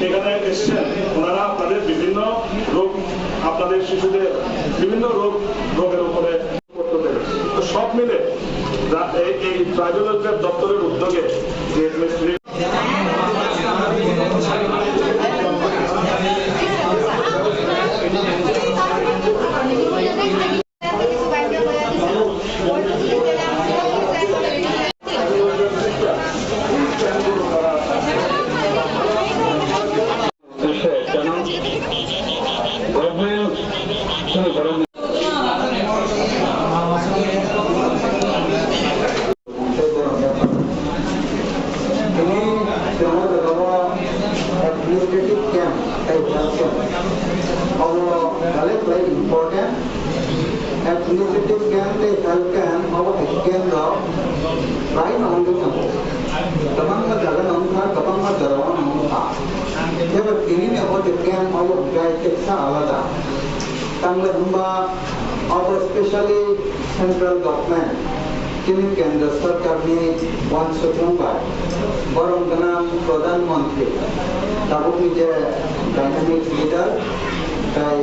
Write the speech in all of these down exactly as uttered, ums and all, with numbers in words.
এখানে এসেছেন, ওনারা আপনাদের বিভিন্ন রোগ, আপনাদের শিশুদের বিভিন্ন রোগ, রোগের উপরে করতে দেবে। তো সব মিলে রা-, এই, এই ট্রাইবাল ওয়েলফেয়ার দপ্তরের উদ্যোগে যে Tini chwng o jaga o administrative camp tei health camp. Obo belai belai important. Administrative camp tei health camp obo hai camp rok belai no wngwi tongo. Kwbangma jaga no wngkha, kwbangma jora o no wngkha. Phiya ba tini ni obo je camp obo belai teksa alada. Tangwi hwnba obo specially central government, chini kendra sarkar ni uansukmung bai borom gwnang Pradhan Mantri, tabuk ni je dynamic leader, tai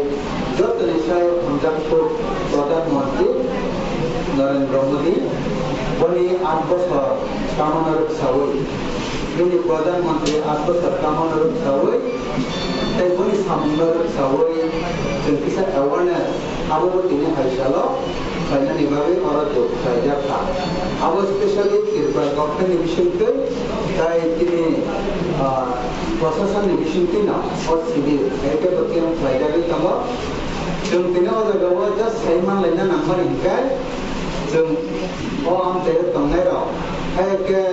joto ni sai hamjak kuk Pradhan Mantri Narendra Modi, boni aat bosor kamona rwksaui, bini Pradhan Mantri aat bosor kamona rwksaui, tei boni samung no rwksaui chwng kisa awareness, abo bo tini hai salo khlainani bagwi oro jok khlaijak kha. Abo specially Tripura government ni bisingtwi, tai tini, ah, proshashan ni bisingtwi no o civil, hai khe bo tiyang khlaijagwi tongo. Chwng tini o jaga o just sai manlaina nangmani hinkhe chwng o amchaio tongnairok, hai khe,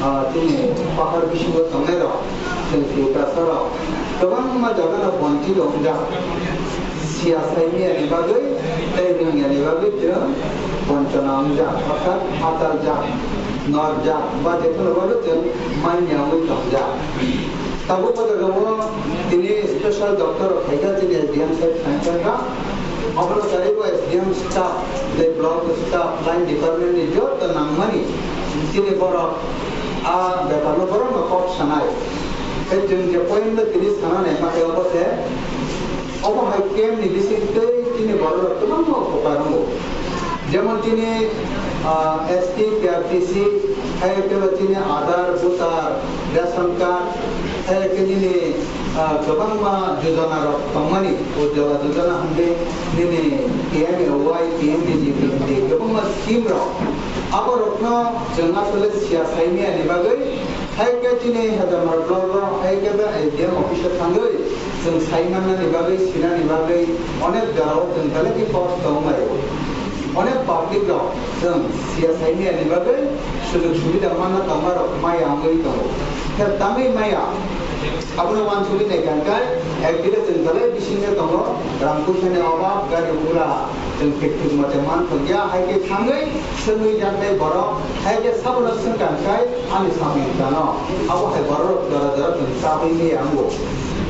ah, chini pahar bisingo tongnairok, chwng Tiprasarok kwbangma jagano bonchito wngjak. Siya saimiyani bagwi tei rwngyani bagwi chwng bonchona wngjak, orthat achaljak, norjak, ba jephuru bagwi chwng manya wngwi tongjak. Tabuk o jaga o tini special doctor rok khaikha chini S D M sir thangkha. Obono charibo S D M staff, tei block staff, line department ni joto nangmani chini borok a bepar no borok no kok sanai. Tei chwng je point no tini sana nai ma khe obo se, obo hai camp ni bising tei chini borok rok kwbangma upokar wngo. Jemon chini, ah, S T, P R T C, hai khe bo chini Aadhaar, voter, ration card, hai khe nini, ah, kwbangma jojona rok tongmani, Ujjwala Jojona hwnwi nini P M A Y, P M A G P hwnwi kwbangma scheme rok. Abo rokno chwng asole siya saimiyani bagwi, hai khe chini Hajamara block o, hai khe bo S D M office o thangwi, chwng sai mannani bagwi, sinani bagwi onek jorao chwng belai khe kosto wng laio. Onek public rok chwng siya saimiyani bagwi sujug subida manna tongma rok maya wngwi tongo. Khe tamwi maya, abono uansugwi naikha hwnkhe, ekdile chwng belai bisingo tongo, rang puisani obab, gari gura chwng thik thik mote man thokya, hai khe thangwi swngwi jaknai borok, hai khe sabono swngkha hwnkhe ani samung tano, abo hai borok jora jora chwng chabwi maya wngo.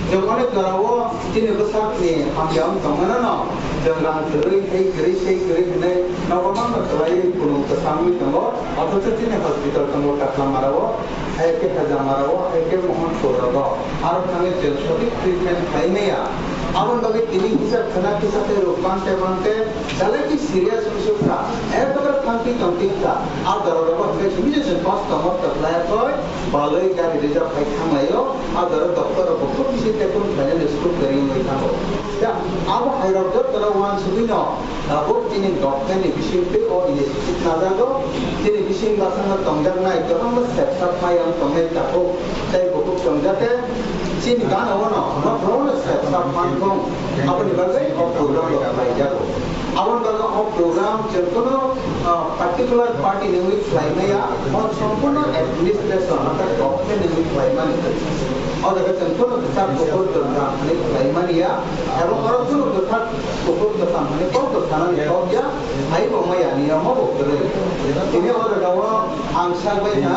Chwng onek jorao chini bwsakni hamya wng tongmano no, chwng rang kwrwi, tei kwrwi, tei kwrwi hwnwi nogo mangno kwlaiwi kunung kwchangwi tongo, othocho chini hospital tongo Kaklamarao, hai khe Hajamarao, hai khe Mohanpur rogo. Aro thangwi chwng sothik treatment khlai maya. Aboni bagwi tini kisa khwna kisa khe rw bangte bangte belai khe serious wng sukha. Ekdom thangtwi tongtwi kha. A doro rogo hwnkhe simi je chwng kosto mosto khlai koi, balwi gari rijak phai thanglaio. A doro doctor rok bukhuk bisi tekun khlainani sukuk kwrwi wngwi thango. Da, abo hai rok jotono uansugwino tabuk chini government ni bisingtwi o initiative najago. Chini bising bwskango tongjaknai kwbangma sepsak maya wng tongnai tabuk tei bukhuk tongjak khe chini gana o no, no, no, no, sepsak man thung. Aboni bagwi o program rok khlaijago. Aboni bagwi o program chwng kono, ah, particular party ni wngwi khlai maya, o sompurno administration, orthat government ni wngwi khlai mani. O jaga chwng kono kwchak kuphur kwtham hwnwi khlai mani ya, ebo oro kono kwchak kuphur kwtham hwnwi kok kwthanani kok ya, hai bo maya niyom o bo kwrwi. Tini o jaga o ang sak bai kha,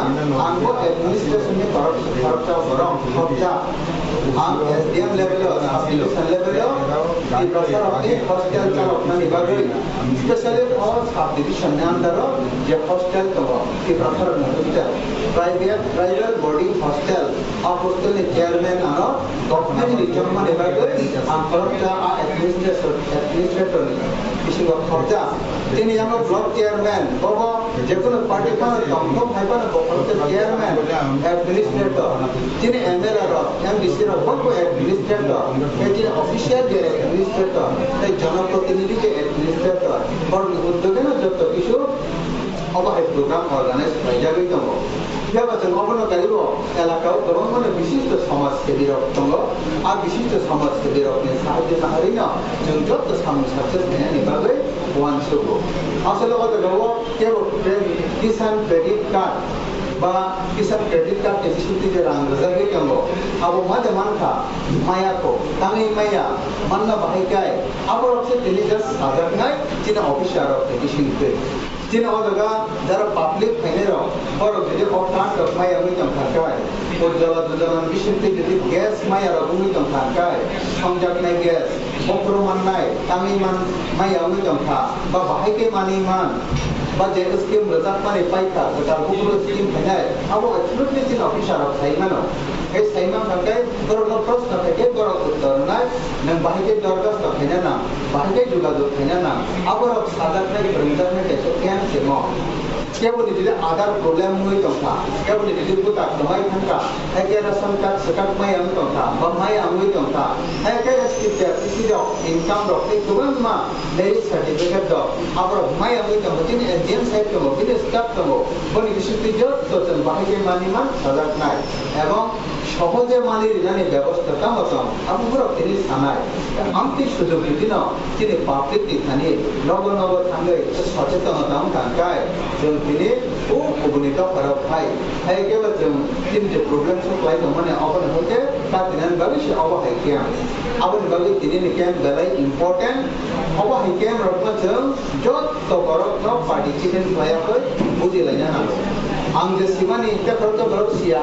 ang bo administration ni khoroksa, khoroksa borok, khoroksa. Ang S D M level o, sub division level o, Tiprasarokni hostel chaloknani bagwi, specially o sub-division ni under o je hostel tongo, Tiprasarokni hostel, private, tribal boarding hostel, a hostel ni chairman ano government ni chongmani bagwi ang khoroksa a administrator, administrator ni bisingo khoroksa. Tini yango block chairman, bobo jekunu party phano tongthok hai phano bo khoroksa chairman, administrator. Chini M L A rok, M D C rok, bo bo administrator, tei chini official je administrator, tei jonoprotinidhi je administrator, borokni uddogeno jotto kisu obo hai program organize khlaijagwi tongo. Phiya ba chwng obono kaibo elakao kwbangmano bisishto samajsebi rok tongo. A bisishto samajsebi rokni sahajyo naharino chwng jotto samung success khainani bagwi uansugo. Asole o jagao kebo cre-, Kisan Credit Card ba Kisan Credit Card ni bisingtwi je rang rwjagwi tongo, abo ma de mankha, maya kho, tangwi maya, manna bahai kai, aborok se tini just sajaknai chini officer rok ni bisingtwi. Chini o jaga jara public phainai rok, borok jodi o card rok maya wngwi tongkha kai, Ujjwala Yojana ni bisingtwi jodi gas maya rok wngwi tongkha kai, songjaknai gas, bokhorok mannai, tangwi man, maya wngwi tongkha, ba bahai khe manwi man, ba je scheme rwjakmani paikha, kwtal buphuru scheme phainai, abo absolutely chini officer rok sai mano. Tei sai mankha khe borokno proshno khaikhe borok uttor rwnai, nwng bahai khe dorkhasto khaina nang, bahai khe jogajog khaina nang, aborok sajaknai, phwrwngjaknai kaisa camp se mo. Keboni jodi Aadhaar problem wngwi tongkha, keboni jodi bwta kwmai thangkha, hai khe ration card swkak maya wngwi tongkha, ba maya wngwi tongkha, hai khe S T card, P C rok, income rok tei kwbangma marriage certificate rok, aborok maya wngwi tongkha, chini S D M sahib tongo, bini staff tongo, boni bisingtwi jotto chwng bahai khe manwi man sajaknai, ebong sohoje manwi rinani bebosta tamo tong, abo borok tini sanai. Amtwi sujog jodi no chini public ni thani nogo nogo thangwi socheton tong kha kai, chwng tini o kubuni dopharok phai, hai khe bo chwng chini je problem solve khlai tongmani obo ni hoite katinani bagwi se obo hai khe. Aboni bagwi tini ni camp belai important, obo hai camp rok no chwng jotto borok no participant khlaiya khe buji laina nango. Ang je simani tei khoroksa borok siya,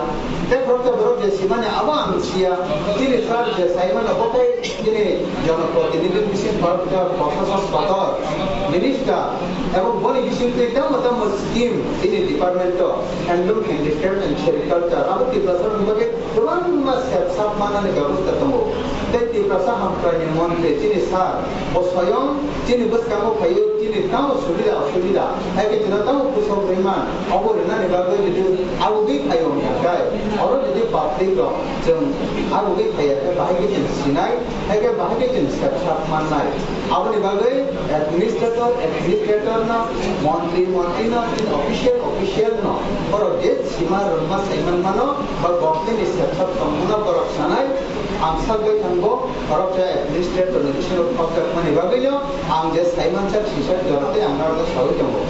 tei khoroksa borok je simani abo ang siya, chini sir je saimano bo khe Chini jonoprotinidhi bising Bharat Prashasan Sotor, minister, ebong boni bisingtwi tamo tamo scheme chini department o handloom, handicraft and sericulture abo Tiprasa rok bagwi kwbangma sep sap manani bebosta tongo. Tei Tiprasa hamkrai ni montri chini sir bo soyong chini bwskango phaiwi chini tamo subida osubida hai khe chwla tamo pusok rwima obo rwnani bagwi jodi abo bai phaio hwnkha khe oro jodi public rok chwng abo bai phaiya khe bahai khe chwng sinai. Hai khe bahai khe chwng sep sap mannai. Aboni bagwi administrator, administrator no, montri, montri no, chini official, official no, borok je sima rwngma saiman mano, ba government ni sep sap tongmano borok sanai, ang sak bai thangbo, borok je administrator ni bisingo khokjak mani bagwi no, ang je saiman sak sisak jora tei ang norok no saui tongo.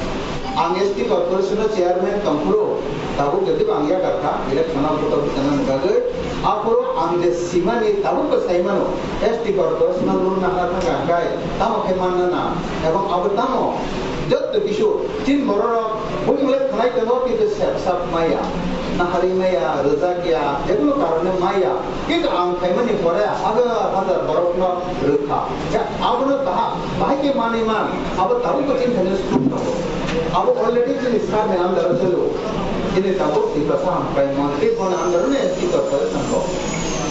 Ang S T corporation no chairman tongphuru, tabuk jodi bo ang yakarkha, election o vote rwna bagwi, aphuru ang je simani tabuk bo saimano, S T corporation o loan nahar thangkha hwnkhe tamo khe manna na, ebong abo tamo jotto kisu tin bororok bumung le khanai tongo kintu sep sap maya, nahari maya, rwjak ya, jekunu karone maya, kintu ang phaimani pore hajar hajar borokno rwkha. Abono kaha, bahai khe manwi man, abo tabuk bo chini thani suk tongo. Abo already chini sir ni under o chalo. Chini tabuk Tiprasa hamkrai montri bono under o S T corporation ko.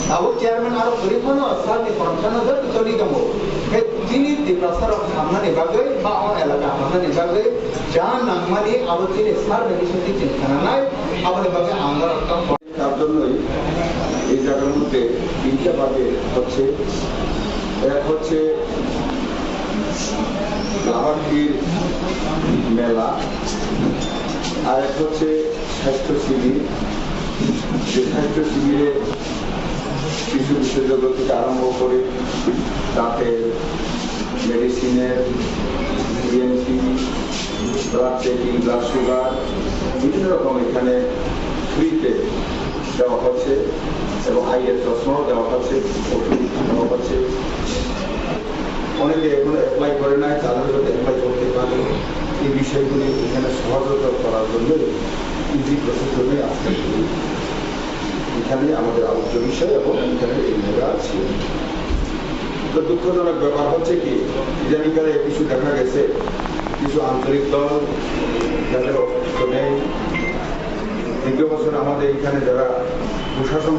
Tabuk chairman aro kwrwi phano sir ni concern o joto choli tongo. Khe chini Tiprasa rok hamnani bagwi ba o elaka hamnani bagwi ja nangmani abo chini sir ni bisingtwi chini khananai, aboni bagwi ang norok tong. তার জন্যই এই জায়গার মধ্যে তিনটা ভাগে হচ্ছে, এক হচ্ছে লাভার্থীর মেলা, আর এক হচ্ছে স্বাস্থ্য শিবির, যে স্বাস্থ্য শিবিরে কিছু বিশেষজ্ঞ থেকে আরম্ভ করে দাঁতের, মেডিসিনের, ENT, blood checking, blood sugar, বিভিন্ন রকম এখানে ফ্রিতে দেওয়া হচ্ছে এবং আইয়ের চশমাও দেওয়া হচ্ছে, ওষুধ দেওয়া হচ্ছে। অনেকে এখনো অ্যাপ্লাই করে নাই, তারা হয়তো অ্যাপ্লাই করতে পারে। এই বিষয়গুলি এখানে সহজতর করার জন্য ইজি প্রসেস জন্যই আজকে এখানে আমাদের আলোচ্য বিষয় এবং এখানে এই মেয়েরা আছে। দুঃখজনক ব্যাপার হচ্ছে কি, ইদানিংকালে কিছু দেখা গেছে, কিছু আঞ্চলিক দল যাদের অস্তিত্ব নেই, দ্বিতীয় বছর আমাদের এখানে যারা প্রশাসন